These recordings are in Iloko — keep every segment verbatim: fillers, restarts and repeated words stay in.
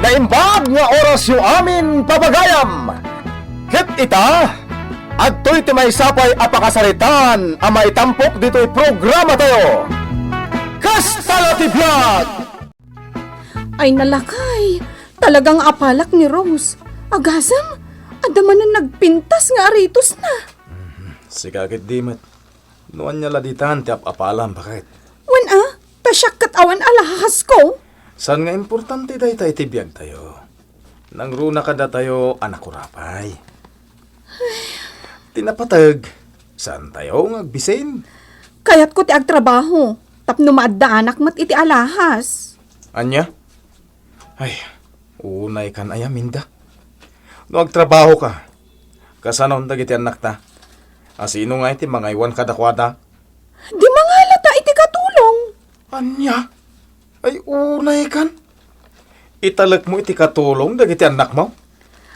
Imbag nga orasyo amin pagayam. Ket ita, adtoy ti maysa pay a pakasaritaan a maitampok ditoy programatayo. Kasta la ti biag! Ay, nalakay! Talaga nga apalak ni Rose. Agasem, adda manen nagpintas nga aritosna. Sika ket di met. No ania la ditan ti ap-apalam, baket? Wen a, ta siak ket awan alahasko. Saan nga importante dayta iti biagtayo? Nangruna kadatayo a nakurapay. Ti napateg, saantayo nga agbisin? Kayatko ti agtrabaho, tapno maaddaanak met iti alahas. Ania? Ay, unay kan aya, Minda. No agtrabaho ka, kasanon dagiti annakta? A sino ngay ti mangaywan kadakuada? Di mangalata iti katulong. Ania? Ay, unay kan? Italekmo iti katulong dagiti annakmo?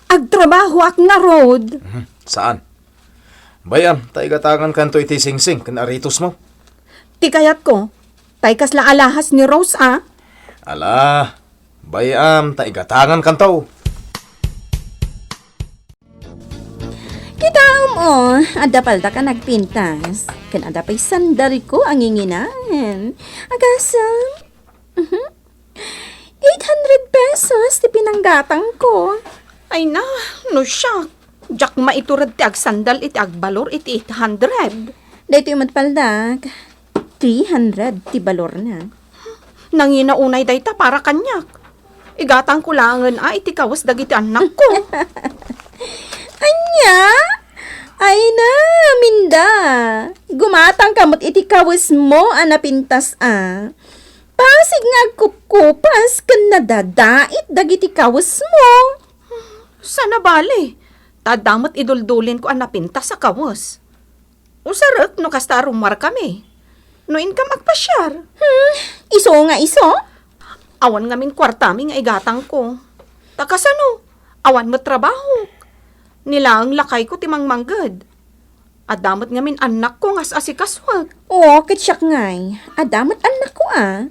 Agtrabahoak ngarud. Mhm, saan? Bay-am, ta igatangankanto iti singsing ken aritosmo. Ti kayatko, tay kasla alahas ni Rose a. Ala, bay-am, ta igatangankanto. Kitaem, o, adda paldak a nagpintas. Ken adda pay sandalko a nginginaen. Agasem. Mhm. Eight hundred pesos ti pinanggatangko. Ay na, no siak. Diak maitured ti agsandal iti agbalor iti eight hundred. Daytoy met paldak. Three hundred ti balorna. Nangina unay dayta para kaniak. Igatangko laengen a iti kawes dagiti annakko. Ania? Ay na, Minda. Gumatangka met iti kawesmo a napintas a. Pasig nga agkupkupas ken nadadait dagiti kawesmo. Saan a bale, ta adda met iduldulinko a napintas a kawes. Usarek no kasta a rummuarkami. No inkam agpasiar. Hmm, isu nga isu? Awan ngamin kuartami nga igatangko. Ta kasano? Awan met trabahok. Ni laeng lakayko ti mangmangged. Adda met ngamin annakko nga as-asikasuek. Oo, ket siak ngay. Adda met annakko a.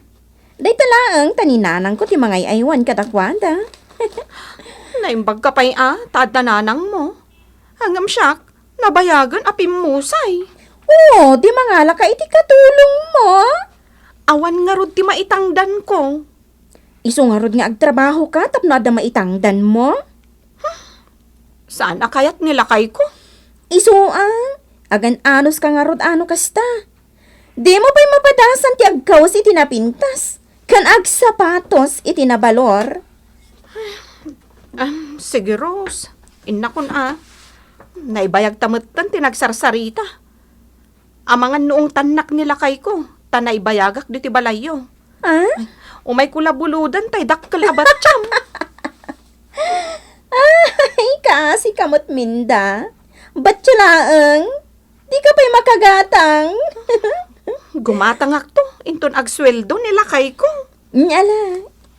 Dayta laeng ta ni nanangko ti mangay-aywan kadakuada. Naimbagka pay a, ta adda nanangmo. Ngem siak, nabayagen a pimmusay. Oo, di mangalaka iti katulongmo. Awan ngarud ti maitangdanko. Isu ngarud nga agtrabahoka tapno adda maitangdanmo? Saan a kayat ni lakayko? Isu a, agan-anuska ngarud a no kasta. Dimo pay mapadasan ti agkawes iti napintas, ken agsapatos iti nabalor. Am, sige, Rose. Innakon a. Naibayagta metten ti nagsarsarita. Amangan no ungtannak ni lakayko, ta naibayagak ditoy balayyo. Ah? Ay, umayko la buloden tay dakkel a batiam. Ay, kaasika met, Minda. Batio laeng. Dika pay makagatang. Gumatangakto, inton agsueldo ni lakayko. Ala,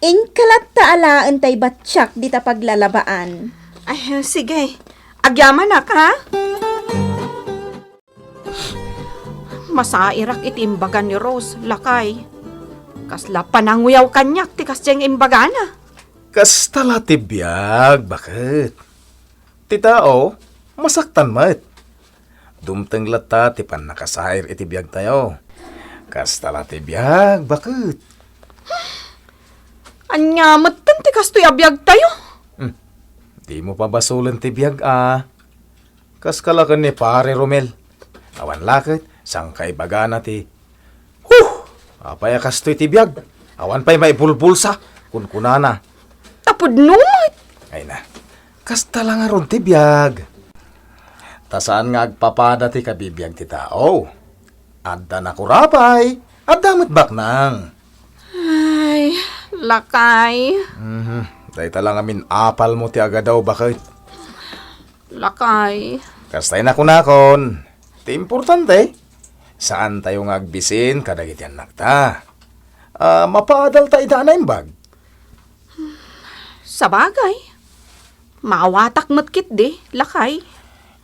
inka latta alaen tay batiak dita paglalabaan. Ay, sige. Agyamanak, ha? Masairak iti imbaga ni Rose, lakay. Kasla pananguyaw kaniak ti kasdiay nga imbagana. Kasta la ti biag, baket. Ti tao, masaktan met. Dumteng latta ti pannakasair iti biagtayo. Kasta la ti biag, baket. Ania metten ti kastoy a biagtayo? Hmm. Dimo pabasolen ti biag a. Kas kala ken ni Pare Romel. Awan la ket, saan kaibagana ti, "Huh! Apay a kastoy ti biag? Awan pay maibulbulsa," kunkunana. Tapudno met. Ay na, kasta la ngarud ti biag. Ta saan nga agpapada ti kabibiag ti tao. Adda nakurapay, adda met baknang. Ay, lakay. Mhm. Dayta la ngamin apalmo ti agadaw, baket. Lakay. Kastay nakunakon, ti importante, saantayo nga agbisin kadagiti annakta. Ah, mapaadalta ida a naimbag. Sabagay, maawatak met ketdi, lakay.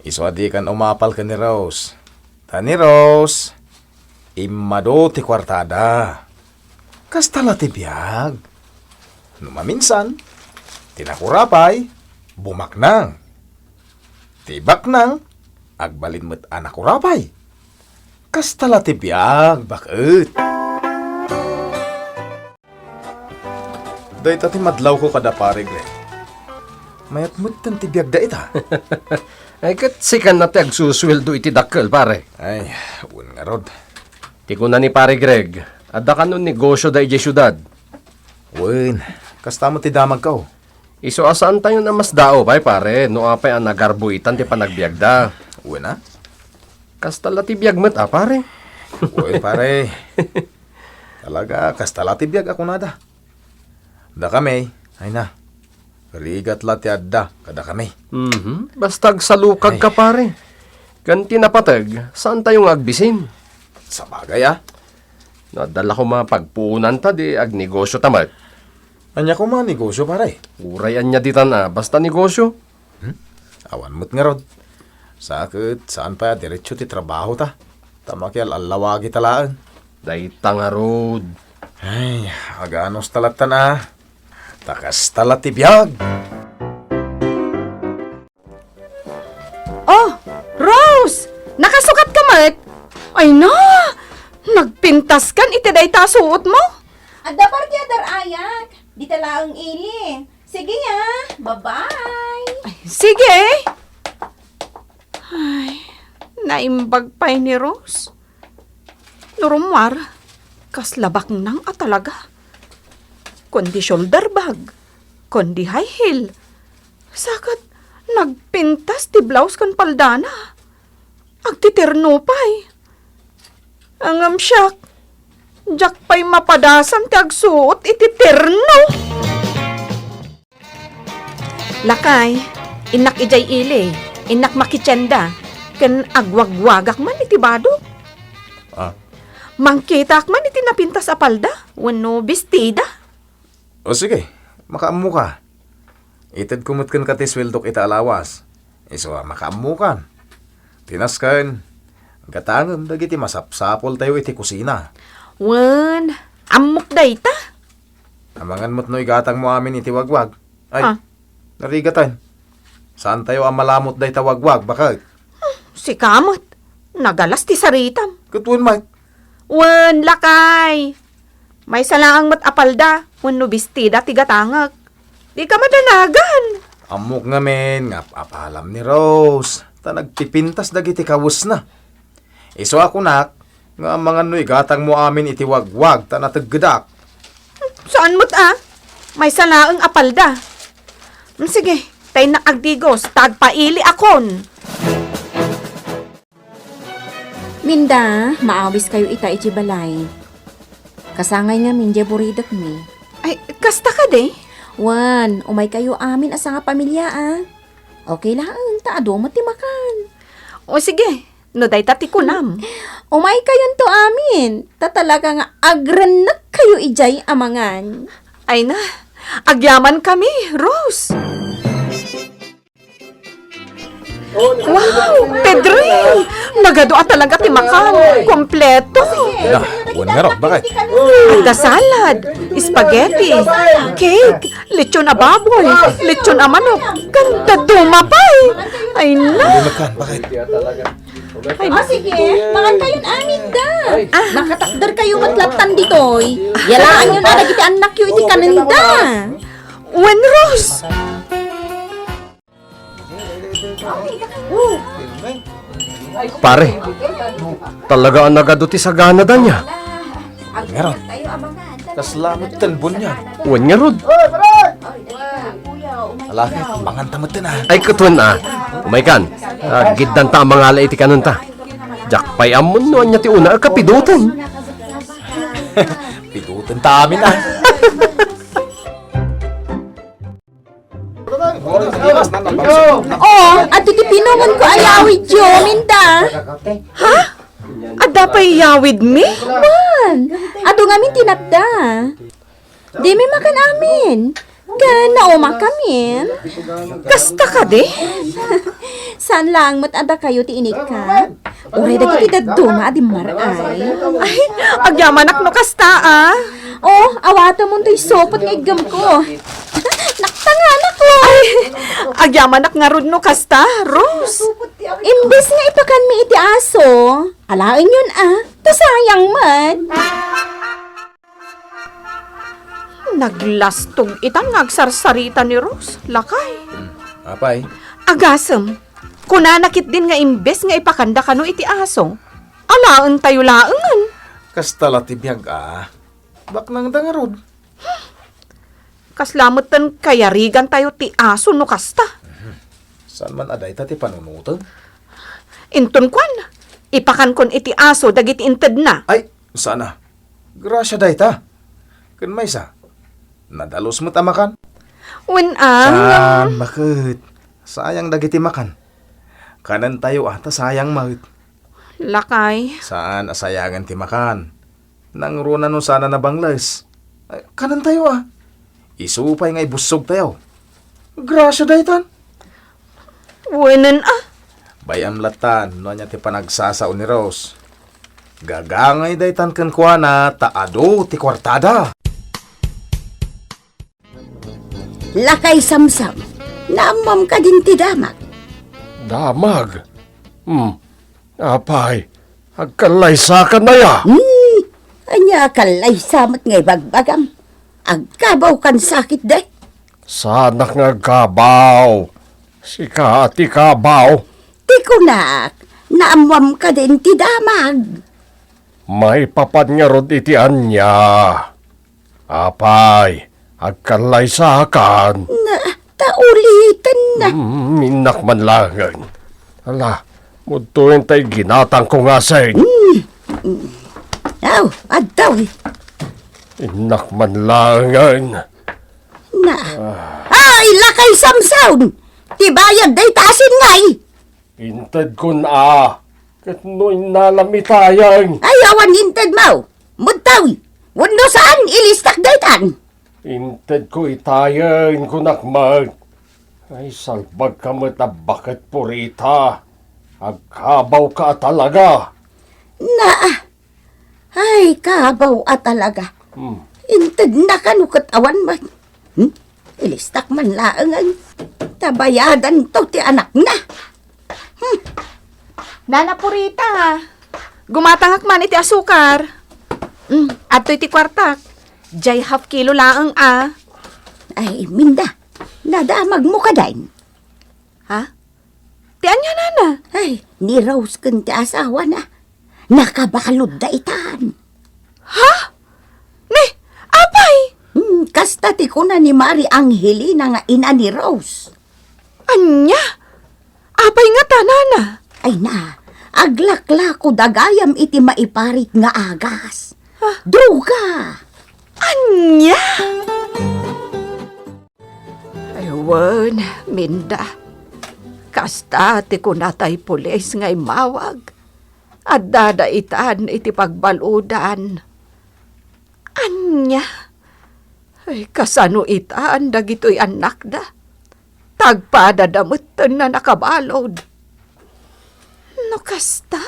Isu a dikan umapal ken ni Rose. Ta ni Rose, immadu ti kuartada. Kasta la ti biag. No maminsan, Ti nakurapay, bumaknang. Ti baknang, agbalin met a nakurapay. Kasta la ti biag, baket. Dayta ti madlawko kada Pare Greg. Mayat metten ti biag dayta. Ay, ket sika na ti agsusueldo iti dakkel, pare. Ay, wen ngarud. Ti kuna ni Pare Greg, adda kano negosio da idiay siudad. Wen, kasta met ti damagko. Isu a saantayon a masdaaw pay, pare, no apay a nagarbuitan ti panagbiagda. Wen a? Kasta la ti biag met a, pare. Wen, pare. Talaga, kasta la ti biag a kunada. Dakami, ay na. Rigat la ti adda kadakami. Mhm. Basta agsalukag ka, Ay. pare. Ken ti napateg, saantayo nga agbisin. Sabagay, a. No adda la koma pagpuonanta, di agnegosio ta met. Ania koma a negosio, pare? Uray ania ditan a, basta negosio. Hmm? Awan met ngarud. Sa ket saan pay a diretso ti trabahota. Ta makial-allawagita laeng. Dayta ngarud. Ay, aganos ta lattan a. Ta kasta la ti biag. Oh, Rose! Nakasukat ka met? Ay na! Nagpintas kan iti dayta a suot mo? Adda parti a dar-ayak. Dita laeng ili. Sige, ah. Bye-bye. Ay, sige. Ay, naimbag pay ni Rose. No rummuar, kasla baknang a talaga. Kundi shoulder bag, kundi high heel. Sakat, nagpintas ti blouse ken paldana. Agtiterno pay. Ngem siak, diak pay mapadasan ti agsuot iti terno. Lakay, innak idiay ili, innak makitienda, ken agwagwagak man iti bado. Ah. Mangkitaak man iti napintas a palda wenno bestida. O sige, makaammoka. Itedko met kenka ti sueldok ita a lawas. Isu a makaammokan. Ti nasken, gatangem dagiti masapsapultayo iti kusina. Wen, ammok dayta. Amangan met no igatangmo amin iti wagwag. Ay, Ah. narigatan. Saantayo a malamot dayta wagwag, baket? Sika met, nagalas ti saritam. Ket wen met. Wen, lakay. Maysa laeng met a palda wenno bestida ti gatangek. Dika madanagan. Ammok ngamin nga ap-apalam ni Rose, ta nagpipintas dagiti kawesna. Isu a kunak nga amangan no igatangmo amin iti wagwag ta nateggedak. Saan met a? Maysa laeng a palda. Mm, sige, ta innak agdigos, ta agpailiakon. Minda, maawiskayo ita iti balay. Kasangay ngamin diay buridekmi. Ay, kasta kadi? Wen, umaykayo amin a sangapamilia, a. Okay laeng, ta adu met ti makan. O sige, no dayta ti kunam. Umaykayonto amin, ta talaga nga agrennekkayo idiay a mangan. Ay na, agyamankami, Rose. Wow! Pedring! Nagadu a talaga ti makan. Kompleto! Na, wen ngarud, baket? Adda salad, spaghetti, cake, lechon a baboy, lechon a manok, ken dadduma pay! Ay na! Wen ngarud, baket? Ay, O sige, mangan kayon amin da. Ah. Nakatakder kayo met lattan ditoy. Yalaanyon a dagiti annakyo iti kanenda. Wen, Rose! Pare, talaga a nagadu ti saganada nia. Ngarud, kasla met ten bunyag. Wen ngarud. Ala, manganta met ten, a. Ay, ket wen, a. Umaykan, aggiddanta a mangala iti kanenta. Diak pay ammon no ania ti una a kapidoten. Pidotenta amin, a. Oh, adda ti pinungonko a yawidyo, Minda. Ha? Adda pay yawidmi? Wen, adu ngamin ti natda. Dimi makan amin. Ken naumakamin. Kasta kadi? Saan laeng met a dakayo ti inikkan. Uray dagiti dadduma a dimmaray. Ay, agyamanak no kasta, a. Oh, awatemon toy supot nga iggemko. Naktanganak, Loy. Ay, agyamanak ngarud no kasta, Rose. Imbes nga ipakanmi iti aso, alaenyon a, ta sayang met. Naglastog itan nga agsarsarita ni Rose, lakay. Hmm, apay? Agasem, kunana ketdin nga imbes nga ipakanda kano iti aso, alaentayo laengen. Kasta la ti biag a. Baknangda ngarud. Kasla metten kayarigantayo ti aso no kasta. Saan man a dayta ti panunoten? Inton kuan, ipakankon iti aso dagiti intedna. Ay, saan a. Grasia dayta. Ken maysa, nadalus met a makan. Wen a. Saan, baket? Sayang dagiti makan. Kanentayo a, ta sayang met. Lakay. Saan a sayangen ti makan? Nangruna no saan a nabangles. Ay, kanentayo a. Isu pay nga ibussogtayo. Grasia daytan. Wenen a. Bay-am lattan no ania ti panagsasao ni Rose. Gagangay daytan kenkuana ta adu ti kuartada. Lakay Samsam, naammoam kadin ti damag? Damag? Hmm. Apay, agkallaysakan aya? Hmm. Ania a kallaysa met nga ibagbagam? Agkabawkan sakit de? Saanak nga agkabaw. Sika ti kabaw. Ti kunak, naammoam kadin ti damag? Maipapan ngarud iti ania? Apay, agkallaysakan? Na, ta uliten na. Mm, innak man laengen. Ala, mudtoyen ta iginatangko nga asin. Mm. Mm. Aw, adtoy. Innak man laengen. Na. Ah. Ay, lakay Samson! Ti bayad dayta asin ngay! Intedkon a, ket no innalam itayen. Ay, awan intedmo. Mudtoy. Wenno saan, ilistak daytan. Intedko itayen, kunak met. Ay, salbagka met a baket purita. Agkabawka a talaga. Na, Ay, kabaw a talaga. Hmm. Intedna kano ket awan met. Hmm? Ilistak man laengen. Ta bayadanto ti anakna. Hmm. Nana Purita, gumatangak man iti asukar. Hmm, adtoy ti kuartak. Diay half kilo laeng a. Ay, Minda, nadamagmo kadi? Ha? Ti ania, nana? Ay, ni Rose ken ti asawana. Nakabaludda itan. Ha? Ni, apay? Hmm, kasta ti kuna ni Mari Angelina nga ina ni Rose. Ania? Apay ngata, nana? Ay na, aglaklako dagayam iti maiparit nga agas. Ha? Droga! Ania? Ay, wen, Minda. Kasta ti kuna tay pulis nga immawag. Addada itan iti pagbaludan. Ania? Ay, kasano itan dagitoy annakda? Tagpadada metten a nakabalud. No kasta,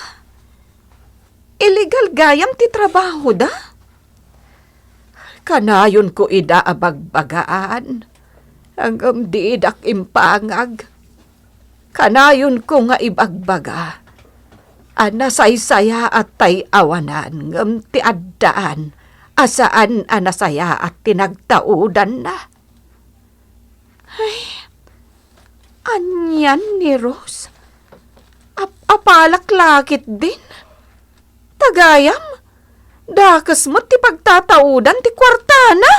illegal gayam ti trabahoda? Kanayonko ida a bagbagaan, ngem didak impangag. Kanayonko nga ibagbaga a nasaysayaat tay awanan ngem ti addaan a saan a nasayaat ti nagtaudanna. Ay, anian ni Rose? Ap-apalak la ketdin? Tagayam, dakes met ti pagtataudan ti kuartana.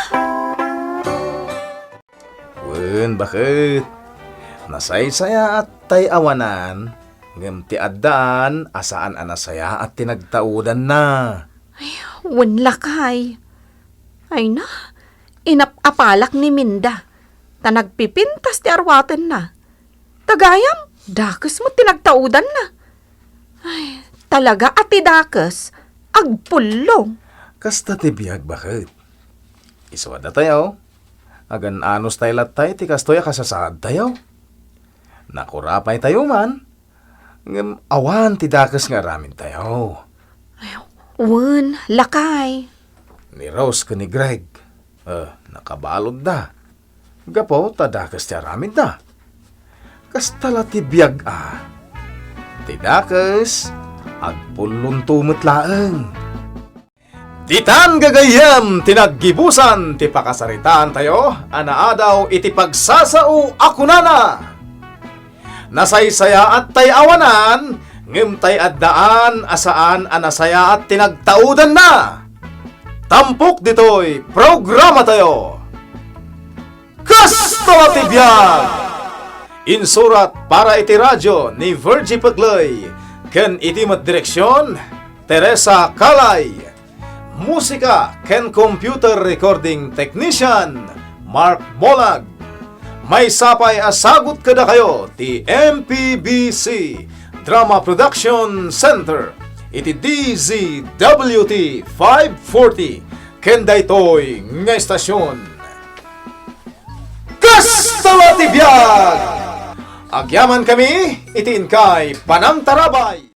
Wen, baket. Nasaysayaat tay awanan, ngem ti addaan a saan a nasayaat ti nagtaudanna. Ay, wen lakay. Ay na, inap-apalak ni Minda, ta nagpipintas ti arwatenna. Tagayam, dakes met ti nagtaudanna. Ay, talaga a ti dakes, agpullo. Kasta ti biag, baket. Isu a datayo, agan-anustay latta iti kastoy a kasasaadtayo. Nakurapaytayo man, ngem awan ti dakes nga aramidtayo. Ay, wen, lakay. Ni Rose ken ni Greg, eh, nakabaludda. Gapu ta dakes ti aramidda. Kasta la ti biag a. Ti dakes, agpullonto met laeng. Ditan gagayyem ti naggibusan ti pakasaritaantayo a naadaw iti pagsasao a kunana, "Nasaysayaat tay awanan, ngem tay addaan a saan a nasayaat ti nagtaudanna." Tampok ditoy programatayo. Kasta la ti biag! Insurat para iti radio ni Virgie Pegley ken iti met direksion, Teresa Calay. Musika ken computer recording technician, Mark Molag. Maysa pay a sagut kadakayo ti M P B C Drama Production Center iti D Z W T five forty ken daytoy nga estasion. Kasta la ti biag! Agyaman kami iti inkay panangtarabay.